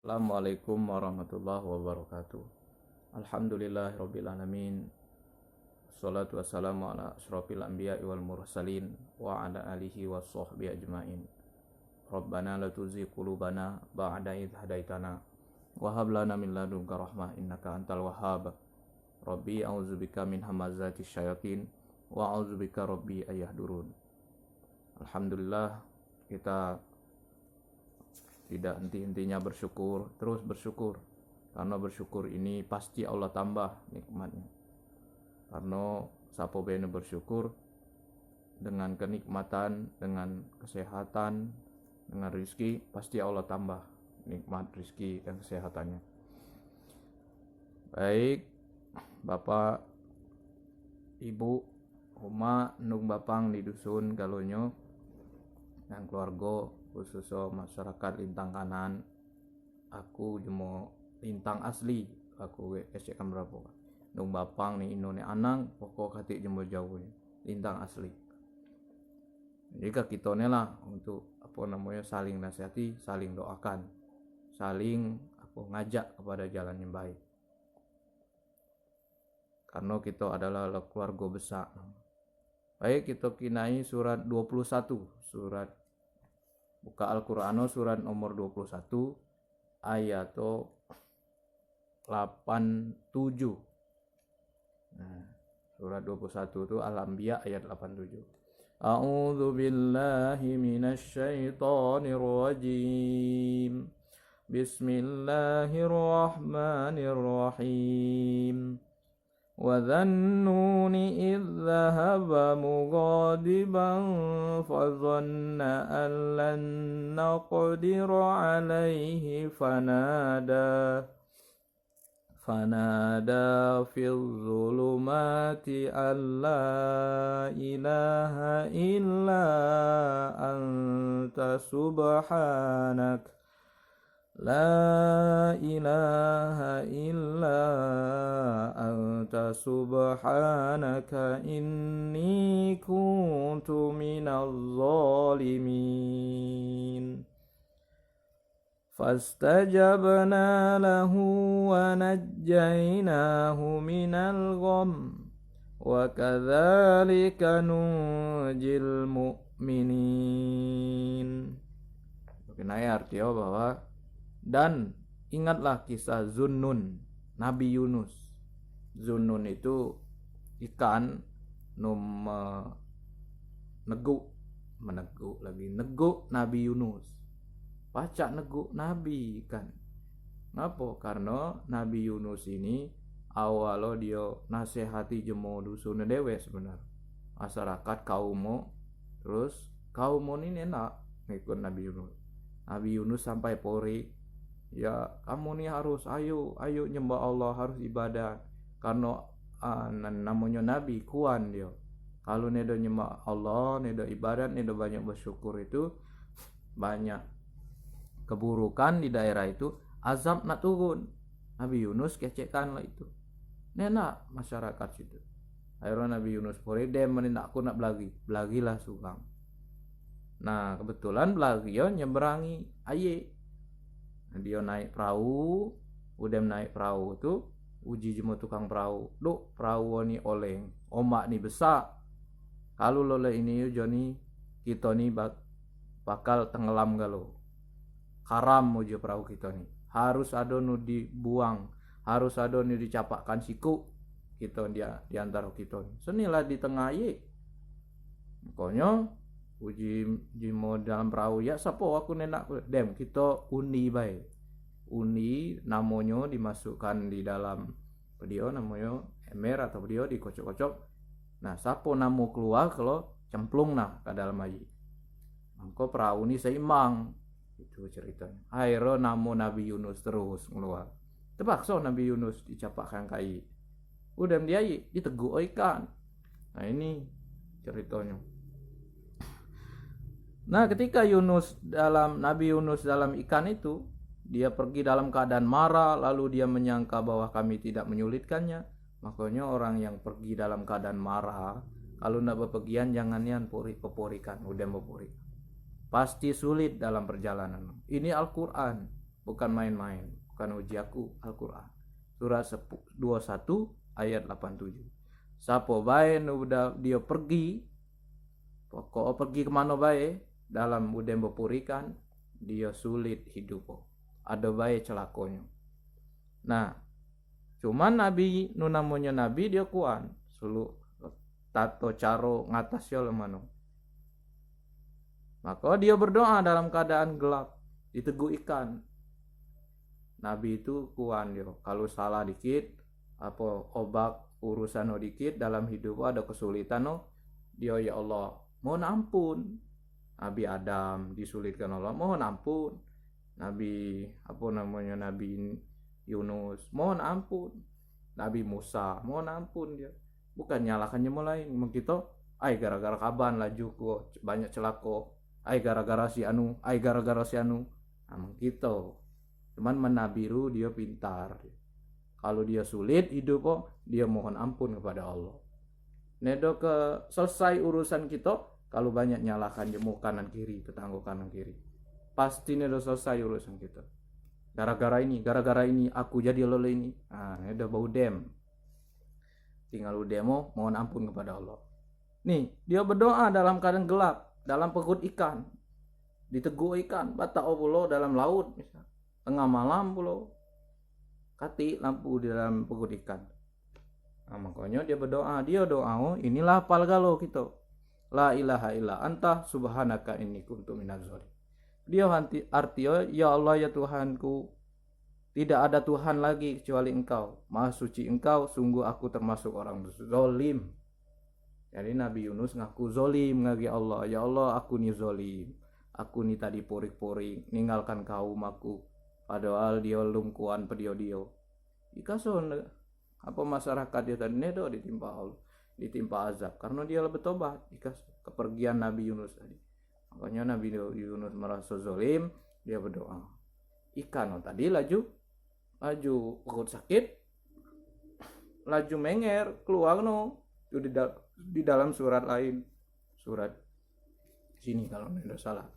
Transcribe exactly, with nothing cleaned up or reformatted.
Assalamualaikum warahmatullahi wabarakatuh. Alhamdulillahirabbil alamin. Wassalatu wassalamu ala asyrafil anbiya'i wal mursalin wa ala alihi wa sahbihi ajmain. Rabbana la tuzigh qulubana ba'da idh hadaitana wa hab lana min ladunka rahmah innaka antal wahhab. Rabbi a'udzubika min hamazati syayatin wa a'udzubika rabbi ayahdurun. Alhamdulillah, kita tidak henti-hentinya bersyukur, terus bersyukur. Karena bersyukur ini pasti Allah tambah nikmatnya. Karena sapo be bersyukur dengan kenikmatan, dengan kesehatan, dengan rizki, pasti Allah tambah nikmat rizki dan kesehatannya. Baik, Bapak, Ibu, Uma, Nung Bapang di dusun Galonyo, dan keluarga, khusus masyarakat Lintang Kanan, aku jemo Lintang asli, aku kecek kan berapa. Nung Bapang ni ino ni anang, pokok hati jemo jauh ni. Lintang asli. Jadi ka kita ni lah untuk apa namanya saling nasihati, saling doakan, saling apa ngajak kepada jalan yang baik. Karena kita adalah keluarga besar. Baik, kita kinai surat dua puluh satu, surat buka Al-Quran surat nomor dua puluh satu, ayat lapan tujuh. Nah, surat dua puluh satu tu Al-Anbiya ayat lapan tujuh. A'udzu billahi minasy syaithanir rajim. Bismillahirrahmanirrahim. Wa dhannuni idh dhahaba mughadiban fa dhanna an lan naqdira alaihi fanada فنادى في الظلمات أن لا إله إلا أنت سبحانك لا إله إلا أنت سبحانك إني كنت من الظالمين. فاستجبنا له ونجيناه من الغم وكذلك ننجي المؤمنين. Oke, nah, artinya bahwa, dan ingatlah kisah Zunnun, Nabi Yunus. Zunnun itu ikan nu meneguk, meneguk lagi, neguk Nabi Yunus. Pacak neguk Nabi ikan. Ngapo? Karena Nabi Yunus ini awal dia nasihati jemo dusun dewek sebenar. Masyarakat kaum, terus kaum ini ndak ngikut Nabi Yunus. Nabi Yunus sampai pori, ya, kamu ni harus, ayo, ayo nyembah Allah, harus ibadat. Karena ah, na- namanya Nabi, kuan dia. Kalau nedo nyembah Allah, nedo ibadat, nedo banyak bersyukur itu, banyak keburukan di daerah itu, azab nak turun. Nabi Yunus kecekkanlah itu. Nena masyarakat situ. Akhirnya Nabi Yunus pori, dem mani nak ku nak belagi. Belagilah surang. Nah, kebetulan belagi yo nyeberangi aye. Dia naik perahu, udem naik perahu tu, uji jemo tukang perahu. Duk, perahu ni oleng, ombak ni besak. Kalau loleh ini ujo ni, kita ni bak- bakal tenggelam galo. Karam ujo perahu kita ni. Harus ado nu dibuang, harus ado nu dicapakkan siku kita di, di antara kita ni. Senilah di tengah aye. Makanya, uji jemo dalam perahu, ya, sapo aku nena ku, dem, kita undi bae. Undi, namonyo dimasukkan di dalam, apa dia namonyo, ember atau apa dia dikocok-kocok. Nah, sapo namo keluar, kalau cemplung nah ke dalam aye. Mangko perahu ni seimbang. Itu ceritanya. Akhirnya namo Nabi Yunus terus keluar. Terpaksa Nabi Yunus dicapakkan ke aye. Udem di aye, diteguk ikan. Nah, ini ceritanya. Nah, ketika Yunus dalam, Nabi Yunus dalam ikan itu, dia pergi dalam keadaan marah, lalu dia menyangka bahwa kami tidak menyulitkannya. Makanya orang yang pergi dalam keadaan marah, kalau nak bepergian, jangan nian pori, peporikan, udem pepori. Pasti sulit dalam perjalanan. Ini Al-Quran. Bukan main-main, bukan uji aku, Al-Quran. Surat dua satu ayat lapan tujuh. Sapo bae nu dio pergi, pokok pergi kemano bae, dalam ude bepurikan, dio sulit hidup. Ado bae celakonyo. Nah, cuman Nabi, nu namonyo Nabi, dio kuan sulu tato caro ngatas yo lemano. Maka dio berdoa dalam keadaan gelap, diteguk ikan. Nabi itu kuan dio, kalau salah dikit, apa obak urusan no dikit dalam hidup, ada kesulitan no, dio, "Ya Allah, mohon ampun." Nabi Adam disulitkan Allah, mohon ampun. Nabi, apa namonyo, Nabi Yunus, mohon ampun. Nabi Musa, mohon ampun dio. Bukan nyalahkan jemo lain. Mengkito, ai gara-gara kaban laju ko banyak celako. Ai gara-gara si anu, ai gara-gara si anu. Nah, mengkito. Cuman menabiru dio pintar. Kalau dio sulit hidup, oh, dio mohon ampun kepada Allah. Nedo ke selesai urusan kito, kalau banyak nyalahkan jemo kanan kiri, tetanggo kanan kiri. Pasti nedo selesai urusan kito. Gara-gara ini, gara-gara ini, aku jadi lele ini. Ah, nedo bau dem. Tinggal udemo, mohon ampun kepada Allah. Nih, dio berdoa dalam keadaan gelap, dalam perut ikan. Diteguk ikan, batao pulo dalam laut, misal. Tengah malam pulo. Kati lampu di dalam perut ikan. Nah, makonyo dio berdoa, dio doa, oh, inilah pal galo kito. La ilaha illa anta subhanaka inni kuntu minaz zalimin. Dio arti, arti, oh, ya Allah, ya Tuhanku, tidak ada Tuhan lagi kecuali Engkau. Maha suci Engkau, sungguh aku termasuk orang zolim. Jadi Nabi Yunus ngaku zolim ngagai Allah. Ya Allah, aku ni zolim. Aku ni tadi porik-porik, ninggalkan kaum aku. Padahal dio lum kuan pe dio-dio. Ika so ne, apa masyarakat dio tadi nedo ditimpa Allah, ditimpa azab. Karena dio la bertobat. Ika so kepergian Nabi Yunus tadi. Makanya Nabi Yunus merasa zolim, dio berdoa. Ikan no tadi laju, laju perut sakit, laju menger, keluar no. Itu di, dal- di dalam surat lain. Surat sini kalau tidak salah.